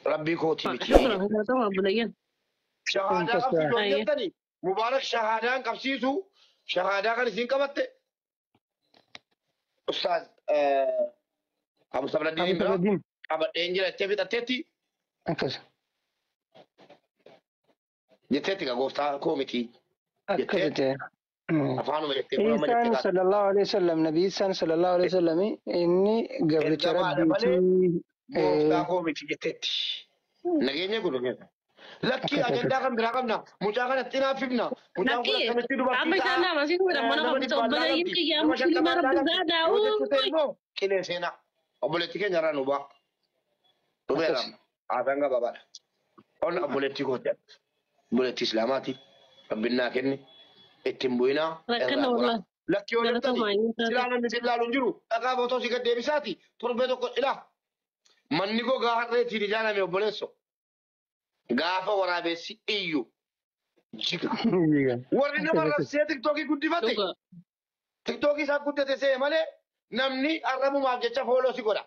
Rabbii kooti miti. Shukran galatoomaa obboleeyyan. Shahaadaa Akkas qabsiisuu Ayyee. jettani Mubaarak shahaadaan qabsiisu shahaadaa kan isin qabatte Ustaaz Abu Sabladdiin Abu bira Sabladdiin. qabadheen jira jettee fixatteetti Akkas. jetteetti ka gooftaa koo miti Akkas jettee jettee. afaanuma jettee kun amma jettee Isaan kaate. sallallahu alaihi wasallam nabi isaan sallallahu alaihi wasallam inni gabricha Ergamaadha malee rabbiitii gooftaa koo miti jetteetti. Nageenya kun keessa. Lakkii akkas akkas. ajandaa kan biraa qabna. Mucaa kana xinaafifna. Mucaan kun Lakkii akkamitti amma dubartii isaan ta'a? lama si fuudhan mana Nama qabdu dhibbaan obboleeyyan laalamti. kiyyaa Nama musliima shantamaan rabbi laalamti. zaadaa Yoo jechuu ta'e uuy. immoo qilee seenaa. Obboleettii keenya irraa nu ba'a. Dhumeera Akkas. amma. Haasaan gabaabaadha. Ol obboleettii kooti. Obboleettii Islaamaati. Rabbiin naa kenni. Ittiin bu'inaa Rakkana irraa goraa. wallahi. Lakkii yoo jettani Galatoomaa inni taate. silaa namni sin laalu hin jiru. Dhaqaa footoo si gad deebisaati. Torbee tokko ilaa. Manni gogaa harreetiin ijaarame obboleesso. Gaafa waraabessi iyyu jiga. Warri nama Akkas akkas. rabsee tiktookii guddifate Dhuga. tiktookii isaa guddate see malee namni arrabumaaf jecha fooloo si godha.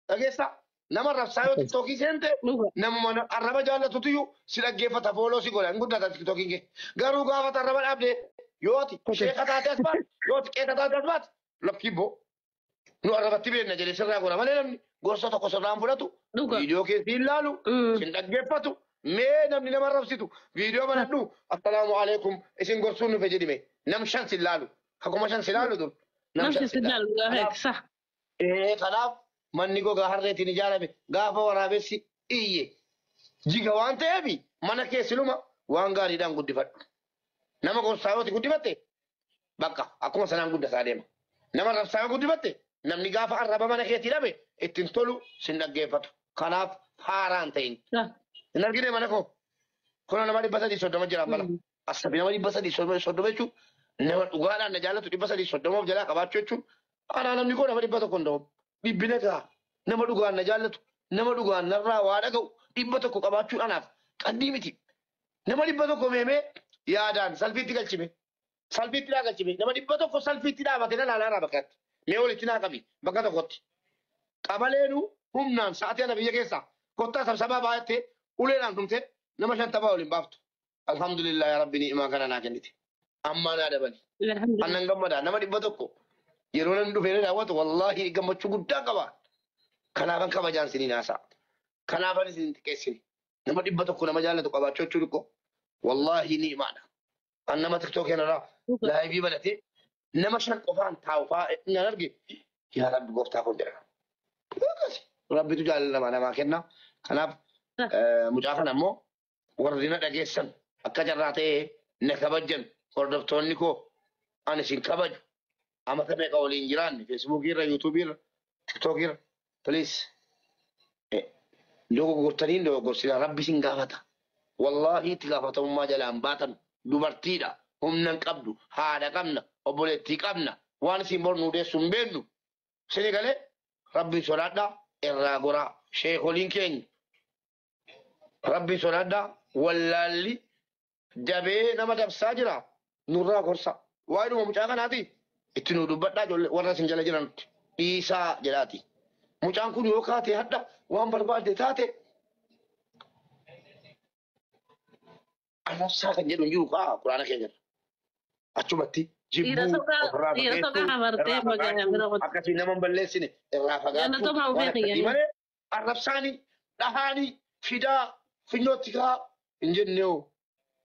Dhageessaa nama rabsaa yoo Akkas. tiktookii seente Dhuga. namuma arraba jaallatutuyyuu si dhaggeeffata fooloo si godha hin guddata tiktookiin kee. Garuu gaafa arraba dhaabde yoo ati Kote. sheeka taate as baate yoo ati qeeta taate as baate lakkii boo nu arrabatti beekna jedhee sirraa godha malee namni gorsa tokko sirraan fudhatu Dhuga. viidiyoo kee siin laalu sin dhaggeeffatu mee namni nama arrabsitu viidiyoo banadhu assalaamu alaikum isin gorsuun nufe jedhime nam shan sin laalu hakuma shan sin laalu dur nam Namni shan si sin laalu laalu gaafa kanaaf sa. kanaaf manni gogaa harreetiin ijaarame gaafa waraabessi iyye jiga waan ta'eef mana keessiluma waan gaariidhaan guddifadhu nama gorsaa yooti guddifatte bakka akkuma sanaan guddataa deema nama arrabsaa yoo guddifatte namni gaafa arraba mana keetii dhabe ittiin tolu sin dhaggeeffatu kanaaf haaraan ta'in hin argine mana koo kuna nama 330 jira bala asabi nama 330 jechuun nama dhugaadhaan na jaallatu 330 of jalaa qabaachuu jechuun anaa namni koo nama 100 hin ta'u dhibbina gaha nama dhugaan na jaallatu nama dhugaan narraa waa dhaga'u 100 qabaachuun anaaf qaddii miti nama 100 meemee yaadaan salfiitti galchime salfiitti naa galchime nama 100 salfiitti dhaabate na laalaa irraa bakkaatti mee walitti naa qabi bakka tokkotti qabaleenu humnaan sa'aatii ana biyya keessaa kottaa sabsabaa baay'attee uleedhaan tumtee nama 50 waliin baaftu. Alhamdulillah yaa rabbi ni'imaa kana naa kennite. Ammaa naa dabali. Alhamdulillah. Annan gammadaa nama 100 yeroo namni dhufee na daawwatu wallaahi gammachuu guddaa qaba. Kanaafan kabajaan isiniin haasa'a. Kanaafan isin xiqqeessini. Nama 100 nama jaallatu qabaachuu jechuun xiqqoo wallaahi ni'imaadha. An nama tiktookii kanarraa Dhuga. laayivii banatee nama shan qofaan taa'u fa'aa nan arge yaa rabbi gooftaa kun jedha. Akkas. Rabbitu jaalala namaa namaa kenna. Kanaaf mucaa kana immoo warri na dhageessan akka carraa ta'ee na kabajjan hordoftoonni koo ani isin kabaju amata meeqa waliin jiraanne feesbuukii irra yuutuubii irra tiktookii irra please dogoggortanii hin dogoggorsinaa rabbi isin gaafata. Wallaahi itti gaafatamummaa jalaan baatan dubartiidha humna hin qabdu haadha qabna obboleettii qabna waan isin bor nu deessu hin beeknu isin galee rabbiin sodaadhaa irraa goraa sheekoliin keenya rabbiin sodaadhaa wallaalli dabee nama dabsaa jira nurraa gorsa waa'ee mucaa kanaati itti nu dubbadhaa ijoollee warra isin jala jiranitti dhiisaa jedhaati mucaan kun yoo kaate hadha waan barbaadde taate arrabsaa kan jedhu hin jiru kaa quraana keenya irra. Achumatti Dhiira jibbuu soqaa ofirraa dhiira fageessuu soqaa hamartee irraa bagaa fagaachuu bira qotte. akkasii nama hin balleessine irraa fagaachuu Galatoomaa waan ofee akkasii kiyyaa. malee arrabsaanii dhahaanii fidaa finyootti kaa hin jenne hoo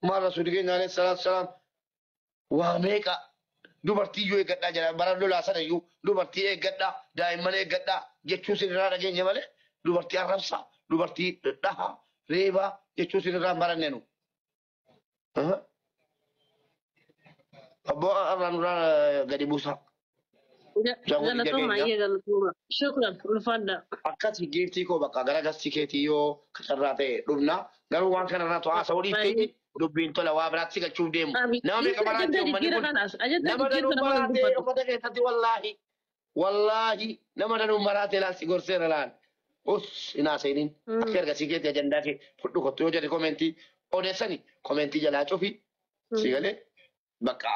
maal rasuulli keenya alayhi salaatu salaam waa meeqa dubartii iyyuu eeggadhaa jedha bara lolaa sana iyyuu dubartii eeggadhaa daa'imman eeggadhaa jechuu sin irraa dhageenye malee dubartii arrabsaa dubartii dhahaa reebaa jechuu sin irraa hin baranne nu. Abboo irraa nurraa gadi buusaa. Mucaan kun ija Galatoomaa keenya. iyyee galatoomaa. Shukran ulfaadha. Akkasi giiftii koo bakka gara gastii keetii yoo carraa ta'e dhufna garuu waan kanarraa to'aa sa'uu dhiiftee Baay'ee. dubbiin tola waa biraatti si galchuuf deemu. Abi Nama meeqa dhiisa maraatee ajandaa uummanni jijjiira kun kanaas ajandaa nama jijjiira danuu kana maal maraatee dubbatu. uffata keessatti wallaahi wallaahi nama danuu maraatee laal si gorseera laal. Us hin haasa'iniin akka ergasii keetii ajandaa kee fudhu kottu yoo jedhe komentii odeessani komentii jalaa cufi si galee bakka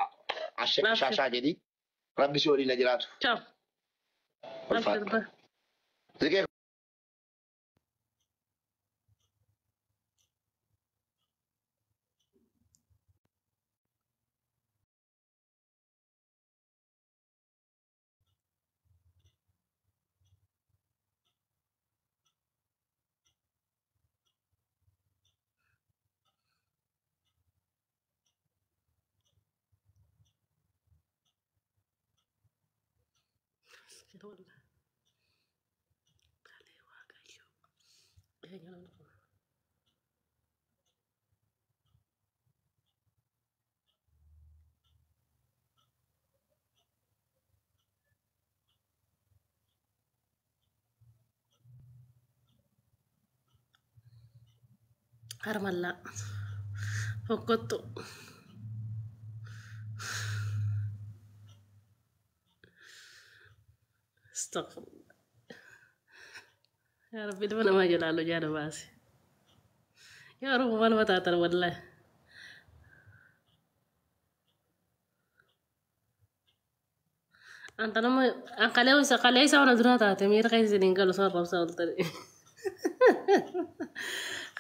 Abshir. shaashaa jedhi rabbi si waliin na jiraatu. Ciao. Ulfaadhu. Abshir ba. Ziqee Miskiina wallah. Taalee Waaqayyo. Eenyu namni kun? Harmallaa. Fokkottu. Astaghfirullah. Yaa Rabbi ilma namaa jalaa lojaa na baase. Yaa Oromoo maal mataatan wallahi. Anta nama an kaleessa kaleessa waan duraa taate miira keessa isiniin galu sun rabsa oltani.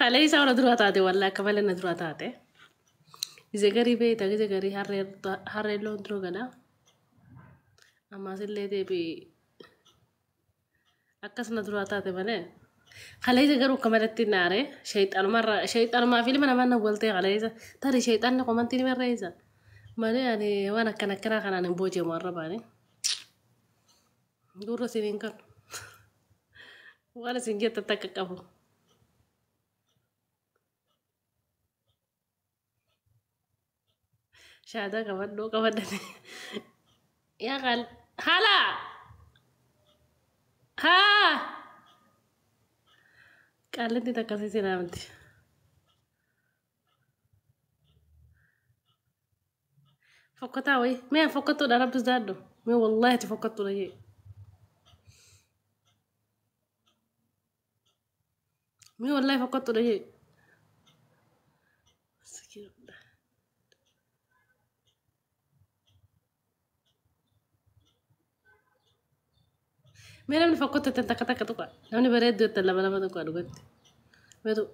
Kaleessa waan duraa taate wallahi akka malee na duraa taate. Gise garii beekta gise garii harree harree loon dura gala. Ammaas illee deebii akkas na duraa taate malee. Kaleessa garuu akka malatti naare sheexanumarra sheexanumaa fi ilma namaa na waltee kaleessa tarii sheexanni komantii ni barreessa. Malee ani waan akkana akkanaa kanaan hin booji'amu har'a baane. Gurra isiniin kanu. Waan isin jettan takka qabu. Shaadaa qabadhoo qabadhate. Yaa qaal haala haa qaallinni takkasii sinaa miti. Fokkotaa wayii mee fokkottuudha rabbis daaddu mee wallaahi ati fokkottuudha jee mee wallaahi fokkottuudha jee. Astaghfirullah. Mee namni fokkottu takka takka tuqa namni bareedduu jettan lama lama tuqa dhugatti.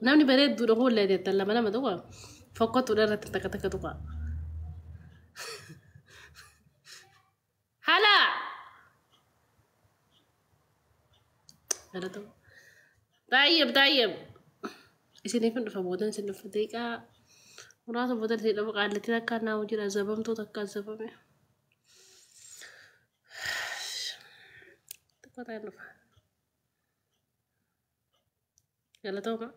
Namni bareedduu dhuguullee jettan lama lama tuqa fokkottuudha irratti takka takka tuqa. Haala! Galatoo. Taayib taayib. Isiniif hin dhufa boodan isin dhufa deeqaa muraasa boodan isin dhufa qaallitti takka naa hojii azabamtuu takka azabame. Xiqqoo ta'e dhufa. Galatooma.